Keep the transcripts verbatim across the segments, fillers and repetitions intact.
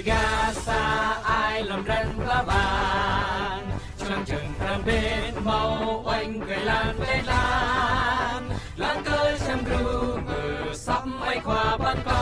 Gasa ai lăm răn pla ban, člăng čơ̆ng prăng bĕ mâo uêñ kơ lan bĕ lan, lan kơ čăm gru mơ săm ai khua ban kơ.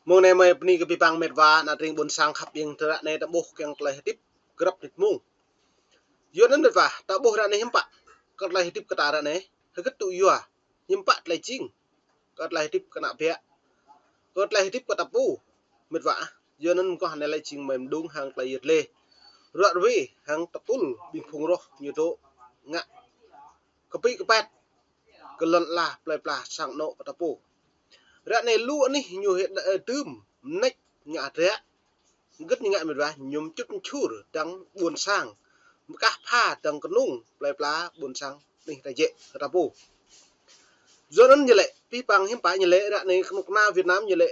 Mông anei mơi bni kơ bi păng mĕt wa, ană tring ƀuôn sang khăp ing tơdah anei ta ƀuh kiăng klei hdĭp grăp nĭt mông. Yua anăn mĕt wa, ta ƀuh ară anei hiưm pă kơ klei hdĭp kơ ta ară anei, hgĕt tŭ yua, hiưm pă klei jing kơ klei hdĭp kơ ană biă, kơ klei hdĭp kơ ta pô, mĕt wa. Yua anăn mkŏh anei lĕ jing mơi mđung hăng klei yăl dliê, ruă ruê hăng tơpul ƀĭng phung roh ñu dôk ngă kpĭ kpăt kơ lăn ala plei pla sang anôk kơ ta pô. Ară anei lu anih ñu hĕ đa-, ơ, dưm mnêč ngă hdră. Hgĕt ñu ngă mĕt wa, ñu mčŭt mčhur dăng ƀuôn sang, mkah pha dăng knông plei pla ƀuôn sang anih ta jĕ kơ ta pô. Yua anăn ñu lĕ, bi păng hiưm pă ñu lĕ, ară anei knŭk kna Việt Nam ñu lĕ,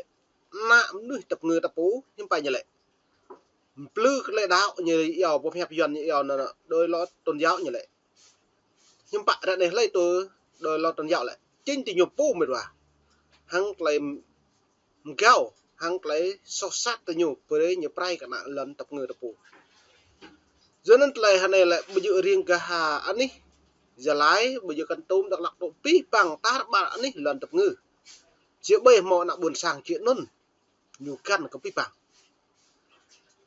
ană mnuih tăp ngư ta pô, hiưm pă ñu lĕ. Mplư kơ klei đăo ñu iâo, boh hiăp Yuăn ñu iâo anăn, anăn, đôi lo tôn giáo ñu lĕ. Hiưm pă ară anei hlei tơ đôi lo tôn giáo lĕ. Chính ti ñu pô mĕt wa. Hăng klei mgao, hăng klei soh sat tơ ñu, brei ñu prai kơ ană lăn tăp ngư ta pô. Yua anăn klei hơnei lĕ ƀu djơ̆ riêng gah ha anih Gia Lai, ƀu djơ̆ Kon Tum, Dak Lak tơ bi păng tar ƀar anih lăn tăp ngư. Či ƀai mâo ană ƀuôn sang či anăn ñu găn kơ bi păng.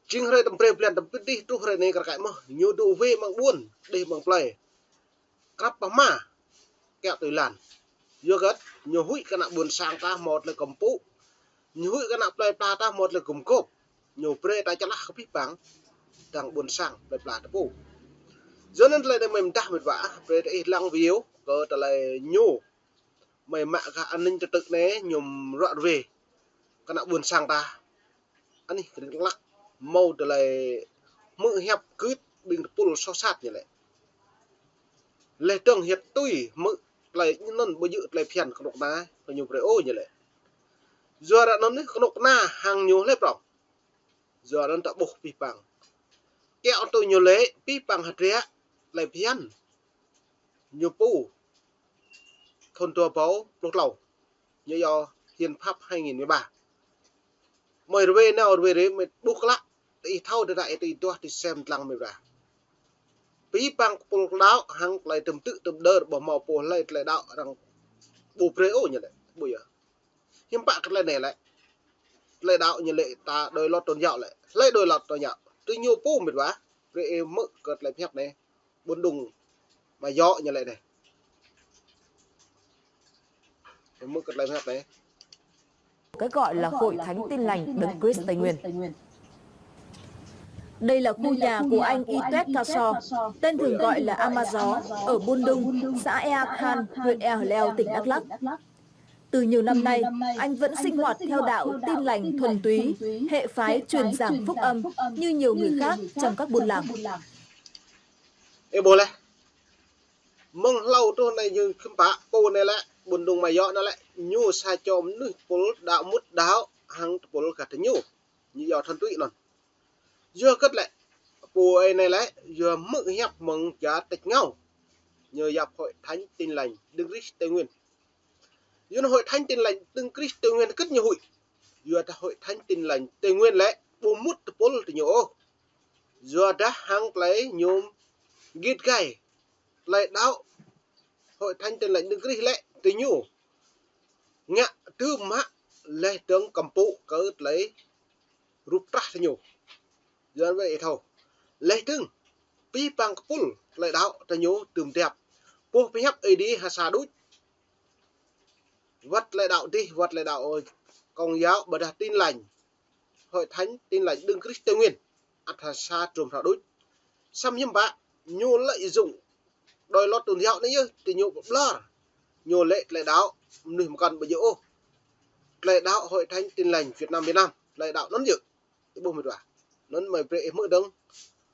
Jing hruê tăm brei blan tăm pĭt dih truh hruê anei kar kaĭ mơh, ñu dôk wê mơ̆ng ƀuôn, dih mơ̆ng plei. Krăp pah ma, kiă tui lan. Yua hgĕt, ñu huĭ kơ ană ƀuôn sang ta mâo klei kăm pŭ. Ñu huĭ kơ ană plei pla ta mâo klei gum gôp. Ñu brei ta člah kơ bi păng dăng ƀuôn sang plei pla ta pô. Yua anăn klei anei mơi mdah mĕt wa, brei ta ih lăng video kơ klei ñu mơi mă gah an ninh trật tự anei ñu ruă ruê kơ ană ƀuôn sang ta. Anih kơ Dak Lak mâo klei hmư̆ hiăp gưt ƀing tơpul soh sat ñu lĕ. Leh dơ̆ng hiăp tui hmư̆ klei anăn ƀu djơ̆ klei bhiăn knŭk kna kơ ñu brei ôh ñu lĕ. Yua ară anăn knŭk kna hăng ñu hlei prŏng. Yua anăn ta ƀuh bi păng. Kiă tui ñu lĕ bi păng hdră klei bhiăn ñu pô thŭn dua êbâo pluh tlâo. Ñu iâo hiến pháp hai nghìn mười ba. Mơi ruê nao ruê rê mơi ƀuh klă, ti thâo tơdah ti duah ti sem dlăng mơi wa. Bi păng kpul đăo hăng klei tŭm tŭ tŭm đơr ƀuh mâo pô hlei klei đăo arăng ƀu brei ôh ñu lĕ, ƀu yơh. Hiưm pă kơ klei anei lĕ. Klei đăo ñu lĕ ta đôi lo tôn giáo lĕ. Hlei đôi lo tôn giáo. Tơ ñu pô mĕt wa. Brei ih hmư̆ kơ klei hiăp anei. Ƀuôn Đung Ama Yŏ ñu lĕ anei. Ih hmư̆ kơ klei hiăp anei. Cái gọi là Hội Thánh Tin Lành Đấng Christ Tây Nguyên. Đây là khu nhà của anh Y Tuét Ca So, tên thường gọi là Ama Gió, ở Buôn Đung, xã Ea Khan, huyện Ea Leo, tỉnh Đắk Lắk. Từ nhiều năm nay, anh vẫn sinh hoạt theo đạo Tin Lành thuần túy, hệ phái truyền giảng phúc âm như nhiều người khác trong các buôn làng. Ê, ƀuh leh. Mơ̆ng hlâo truh anei ñu hiưm pă, pô anei lĕ, Ƀuôn Đung Ama Yŏ anei lĕ, ñu sa čô mnuih tơpul đăo mŭt đăo hăng tơpul gah diñu. Ñu iâo thuần túy anăn. Yua hgĕt lĕ, pô anei lĕ, yua hmư̆ hiăp mơ̆ng čar tač êngao. Ñu yap Hội Thánh Tin Lành Đấng Christ Tây Nguyên. Yua anăn Hội Thánh Tin Lành Đấng Christ Tây Nguyên hgĕt ñu huĭ. Yua dah Hội Thánh Tin Lành Tây Nguyên lĕ, ƀu mŭt tơpul diñu ôh. Yua dah hăng klei ñu gĭt gai klei đăo Hội Thánh Tin Lành Đấng Christ lĕ diñu ngă dưm mă leh dơ̆ng kăm pŭ kơ klei rup trah diñu. Yua anăn wĕ ih thâo. Leh dơ̆ng bi păng kpul klei đăo diñu dưm dăp. Boh hiăp Aê Diê ha sa đuč. Wăt klei đăo dih, wăt klei đăo Công giáo ƀiădah Tin Lành. Hội Thánh Tin Lành Đấng Christ Tây Nguyên. Ăt ha sa trôm hra đuč. Săm hiưm pă, ñu lợi dụng đôi lo tôn giáo anei yơh, diñu ƀlŏr. Ñu lĕ klei đăo mnuih mkăn ƀu djơ̆ ôh. Klei đăo Hội Thánh Tin Lành Việt Nam, Việt Nam. Klei đăo anăn yơh. Ih ƀuh mĕt wa. Anăn mơi brei ih hmư̆ dơ̆ng.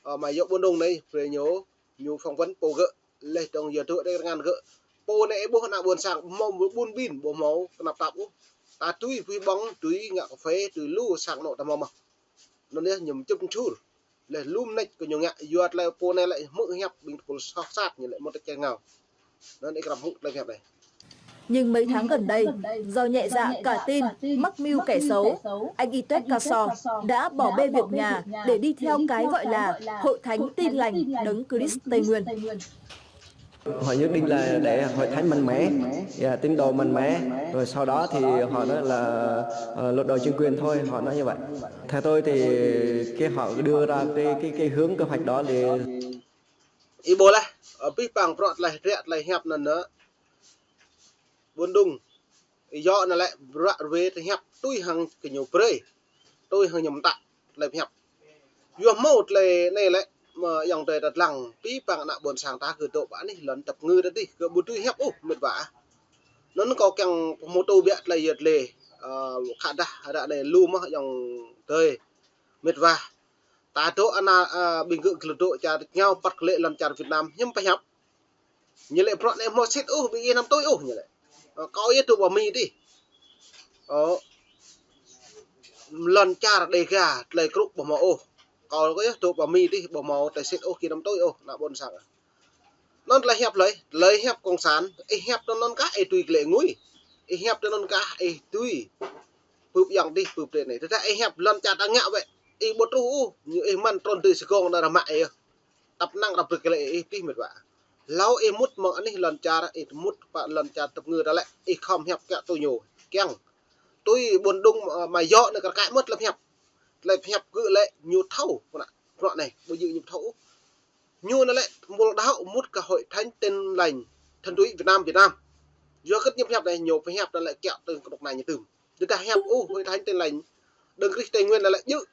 Ơ, Ama Yŏ Ƀuôn Đung anei, brei ñu, ñu phỏng vấn pô gơ̆. Leh dơ̆ng yua dôk đei rngan gơ̆. Pô anei ih ƀuh ană ƀuôn sang, mâo ƀun ƀin, ƀu mâo knap tap ôh. Ta tui pui ƀŏng, tui ngă kphê, tui lu sang anôk ta mâo mơh. Anăn yơh ñu mčŭt mčhur. Leh lu mnêč kơ ñu ngă, yua klei pô anei lĕ hmư̆ hiăp ƀing tơpul soh sat ñu lĕ mâo tač êngao. Anăn ih krăp hŭ klei hiăp anei. Nhưng mấy tháng gần đây, do nhẹ dạ cả tin, mắc mưu kẻ xấu, anh Y Tuét Ka So đã bỏ bê việc nhà để đi theo cái gọi là Hội Thánh Tin Lành Đấng Christ Tây Nguyên. Họ nhất định là để hội thánh mạnh mẽ, và tín đồ mạnh mẽ, rồi sau đó thì họ nói là ờ, lật đổ chính quyền thôi, họ nói như vậy. Theo tôi thì cái họ đưa ra cái cái cái hướng kế hoạch đó thì Ih ƀuh leh, ơ, pih pang bruă tlei hriă tlei hiăp anăn nơ. Ƀuôn Đŭng, ih yŏ anăn lĕ bruă rwê tlei hiăp tui hăng kơ ñu brei, tui hăng ñu mtă tlei hiăp. Yua mâo tlei anei lĕ, mơ̆ ayŏng adei ta dlăng, pih pang ană ƀuôn sang ta kơ dôk ƀă anih lăn tăp ngư ta dih, kơ ƀu tui hiăp ôh, mĭt wa. Anăn kâo kiăng pơhmutu biă tlei yơh tlei, ơ, khă dah, ară anei lu mơh ayŏng adei, mĭt wa. Ta dôk anăn, ơ, ƀing gơ̆ kơ dôk čar êngao păt klei lăn čar Việt Nam, hiưm pơhiăp. Ñu lĕ bruă anei mâo sĭt ôh, ƀing ih năm tui ôh, ñu lĕ. Ơ, kâo yơh dôk ƀă Mi dih. Ơ, lăn čar Đêga, tlei krŭ ƀu mâo ôh. Kâo yơh dôk ƀă Mi dih, ƀu mâo tlei sĭt ôh, kơ năm tui ôh, ană ƀuôn sang. Anăn tlei hiăp lei, tlei hiăp cộng sản, ih hiăp tơ anăn kah, ih tui klei ngui. Ih hiăp tơ anăn kah, ih tui. Pưp ayŏng dih, pưp tlei anei. Tơdah ih hiăp lăn čar ta ngă wĕ, ih ƀu truh ôh, ñu ih măn trŭn tui sgong anăn ră mă ih. Tăp năng ră brei klei ih pih mĭt wa. Hlâo ih mŭt mơ̆ng anih lăn čar, ih mŭt pă lăn čar tăp ngư ta lĕ, ih khŏm hiăp kiăng tui ñu. Kiăng. Tui Ƀuôn Đŭng, ơ, mă yŏ anei kar kaĭ mŭt tlei hiăp. Tlei hiăp gơ̆ lĕ ñu thâo, kơ ană, bruă anei, ƀu djơ̆ ñu thâo ôh. Ñu anăn lĕ mŭl đăo mŭt kơ Hội Thánh Tin Lành Thuần Túy Việt Nam, Việt Nam. Yua kơ ñu hiăp anei, ñu hiăp anăn lĕ kiăng tui kơ anôk anei ñu tưm. Tơdah hiăp ôh, Hội Thánh Tin Lành Đấng Christ Tây Nguyên anăn lĕ djơ̆.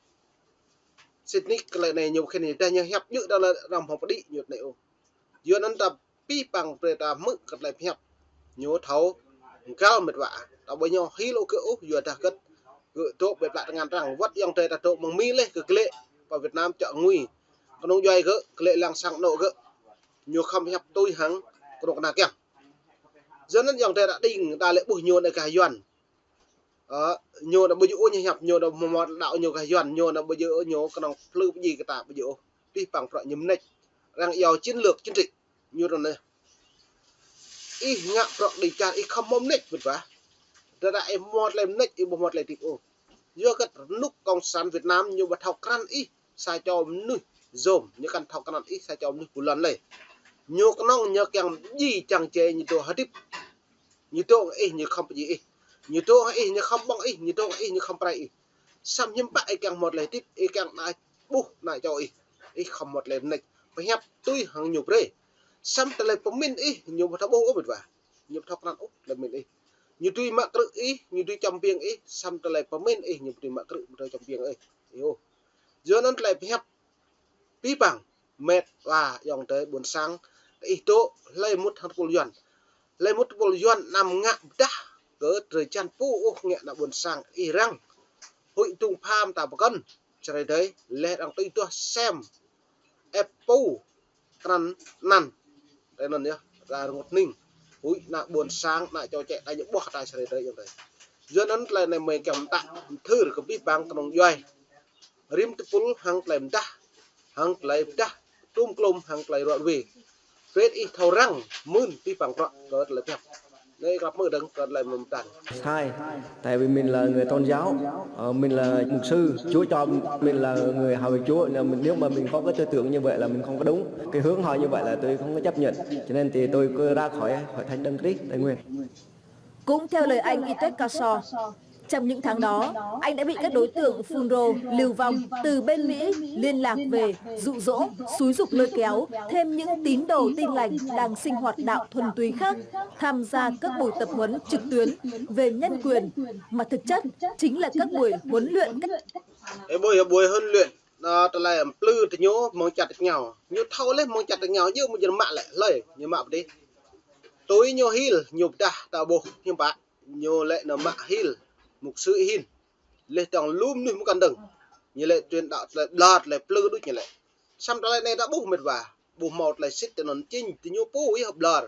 Sĭt nik klei anei ñu khĭn dah ñu hiăp djơ̆ dah lĕ răm hŏng pơđĭ ñu anei ôh. Yua anăn ta pih pang brei ta hmư̆ kơ tlei hiăp. Ñu thâo găl mĭt wa. Ta ƀu ñu hil ôh kơ ôh, yua dah kơ gơ̆ dôk ƀĕ plă tơngan arăng. Wăt ayŏng adei ta dôk mơ̆ng Mi leh kơ klei pơ Việt Nam čŏ ngui. Knŏng djuai gơ̆, klei lăng sang anôk gơ̆. Ñu khŏm hiăp tui hăng knŏng kơ anăn kiăng. Yua anăn ayŏng adei ta đing, ta lĕ ƀuh ñu anei gah Yuăn. Ơ, ñu anăn ƀu djơ̆ ôh ñu hiăp, ñu anăn mâo mâo đăo ñu gah Yuăn, ñu anăn ƀu djơ̆ ôh ñu knŏng plư pơdjai kơ ta ƀu djơ̆ ôh. Pih pang bruă ñu mnêč. Arăng iêu chiến lược chính trị. Ñu anăn neh. Ih ngă bruă đĭ čar ih khŏm mâo mnêč mĭt wa. Tơdah ih mâo tlei mnêč ih ƀu mâo tlei hdĭp ôh. Yua kơ rnuk cộng sản Việt Nam ñu ƀu thâo krăn ih sa čô mnuih yôm, ñu kăn thâo krăn ih sa čô mnuih ƀuôn lan lei. Ñu knŏng ñu kiăng pơdjai čang čei ñu dôk hdĭp. Ñu dôk ih ñu khŏm pơdjai ih. Ñu dôk ih ñu khŏm ƀơ̆ng ih, ñu dôk ih ñu khŏm prai ih. Săm hiưm pă ih kiăng mâo tlei hdĭp, ih kiăng anăn ƀuh anăn čô ih. Ih khŏm mâo tlei mnêč. Pơhiăp tui hăng ñu brei. Săm tlei pơmĭn ih, ñu ƀu thâo ƀuh ôh mĭt wa. Ñu ƀu thâo krăn ôh tlei pơmĭn ih. Ñu dưi mă krư̆ ih, ñu dưi čăm biêng ih, săm tlei pơmĭn ih, ñu ƀu dưi mă krư̆, ƀu dưi čăm biêng ih. Ih ôh. Yua anăn tlei pơhiăp pih pang, mĭt wa ayŏng adei ƀuôn sang, ih dôk hlei mŭt hŏng tơpul Yuăn. Hlei mŭt tơpul Yuăn anăm ngă pơdah kơ drei čiăng pô ôh ngă ană ƀuôn sang ih răng. Huĭ dŭng pham ta pơkŏn, čơrei dei, leh arăng tui duah sem. Êp pô, krăn anăn. Tơ anăn yơh, ta rngot hnĭng. Huĭ ană ƀuôn sang, ană čô čĕ ta ñu ƀuah ta čơrei dei ayŏng adei. Yua anăn tlei anei mei kiăng mtă, mthưr kơ pih pang knŏng djuai. Rĭm tơpul hăng tlei mdah, hăng tlei pơdah, tŭm klŭm hăng tlei ruă rwê. Brei ih thâo răng, mưn pih pang bruă kơ tlei pơhiăp. Anei krăp mơ̆ng dơ̆ng kơ tlei mơ̆ng mtăn. Sai. Tại vì mình là người tôn giáo, ờ, mình là mục sư, Chúa cho mình là người hầu việc Chúa, nên mình, nếu mà mình có cái tư tưởng như vậy là mình không có đúng. Cái hướng họ như vậy là tôi không có chấp nhận. Cho nên thì tôi cứ ra khỏi Hội Thánh Đấng Christ Tây Nguyên. Cũng theo lời anh Y Tuét Ka So, trong những tháng đó, anh đã bị các đối tượng Fulro, Lưu Vong từ bên Mỹ liên lạc về, dụ dỗ, xúi giục lôi kéo thêm những tín đồ Tin Lành đang sinh hoạt đạo thuần túy khác tham gia các buổi tập huấn trực tuyến về nhân quyền, mà thực chất chính là các buổi huấn luyện các Ê, ƀuh yơh, ƀuh huấn luyện, ơ, tlei mplư tơ ñu mơ̆ng čar êngao. Ñu thâo leh mơ̆ng čar êngao, ñu mă lĕ, hlei ñu mă pơdih. Tui ñu hil, ñu pơdah ta ƀuh hiưm pă, ñu lĕ ñu mă hil, mục sư hin. Leh dŏng lu mnuih mkăn dơ̆ng. Ñu lĕ tuyên đạo tlei ƀlŏr, tlei mplư đuč ñu lĕ. Săm tlei anei ta ƀuh mĭt wa. Ƀuh mâo tlei sĭt tơ anăn čĭng, tơ ñu pô yơh ƀlŏr.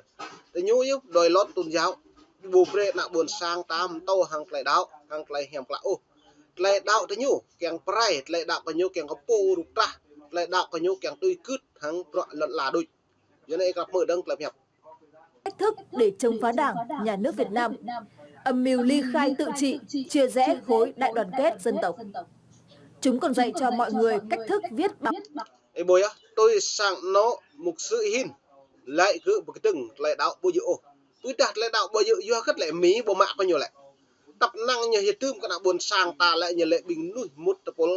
Tơ ñu yơh đòi lót tôn giáo. Ƀu brei ană ƀuôn sang ta mtô hăng tlei đăo, hăng tlei hiam klă ôh. Tlei đăo tơ ñu kiăng prai, tlei đăo kơ ñu kiăng kơ pô rup trah, tlei đăo kơ ñu kiăng tui gưt hăng bruă lăn ala đuč. Yua anei krăp mơ̆ng dơ̆ng tlei pơhiăp. Thức để chống phá Đảng, Nhà nước Việt Nam, âm mưu ly khai tự trị, chia rẽ khối đại đoàn kết dân tộc. Chúng còn dạy cho mọi người cách thức viết báo. Ih ƀuh yơh, tui sang anôk mục sư Y Hin lač kơ bi kdơ̆ng tơlơi đăo ƀu djơ̆ ôh. Tui dah tơlơi đăo ƀu djơ̆ yua kơ tơlơi Mi ƀu mă kơ ñu lĕ. Tăp năng ñu hiu tŭm kơ ană ƀuôn sang ta lĕ ñu lĕ ƀing mnuih mŭt tơpul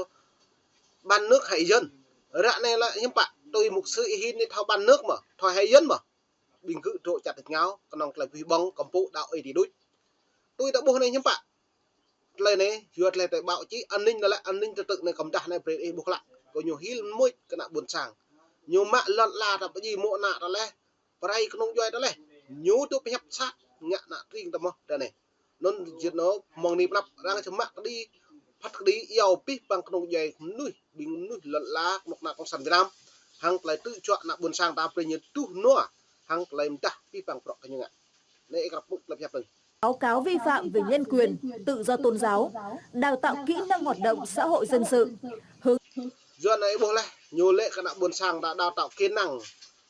bán nước hại dân. Ră anei lĕ hiăm pă, tui mục sư Y Hin anei thâo bán nước mơh, thâo hại dân mơh. Ƀing gơ̆ dôk čăt êngao, knŏng tơlơi bi ƀơ̆ng, kăm pŭ đăo ih ti đuč. Tui ta ƀuh anei hiăm pă. Tơlơi anei, yua tơlơi tơlơi báo chí, an ninh anei lĕ, an ninh trật tự anei kăm dah anei brei ih ƀuh klă. Kơ ñu hil mưč kơ ană ƀuôn sang. Ñu mă lăn ala ta pơjing mô̆ ană ta leh, prai knŏng djuai ta leh. Ñu dôk pơhiăp sat, ngă ană tring ta mơh ta anei. Anăn jing anôk mơ̆ng anei pnăp arăng čăm mă kđi, phat kđi iâu pih păng knŏng djuai mnuih, ƀing mnuih lăn ala knŭk kna cộng sản Việt Nam. Hăng tơlơi tŭ juă ană ƀuôn sang ta brei ñu tuh nua, hăng tơlơi mdah pih păng bruă kơ ñu ngă. Anei ih krăp mŭt tơlơi pơhiăp anăn. Báo cáo vi phạm về nhân quyền, tự do tôn giáo, đào tạo kỹ năng hoạt động xã hội dân sự, hướng Yua anei ih ƀuh leh, ñu lĕ kơ ană ƀuôn sang ta đào tạo kỹ năng,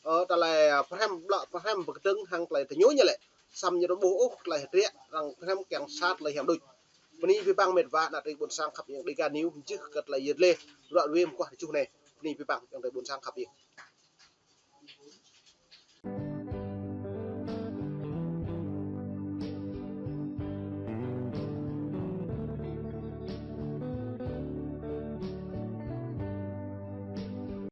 ơ, tơlơi, ơ, pơhrăm ƀlŏ, pơhrăm bi kdơ̆ng hăng tơlơi tơ ñu ñu lĕ. Săm ñu ƀuh ôh tơlơi hdră, arăng pơhrăm kiăng sat tơlơi hiam đuč. Bơni bi păng mĭt wa ană tring ƀuôn sang khăp êng Dega News, mjưh kơ tơlơi yăl dliê, ruă ruê mơguah tơjuh anei. Bơni bi păng êng tring ƀuôn sang khăp êng.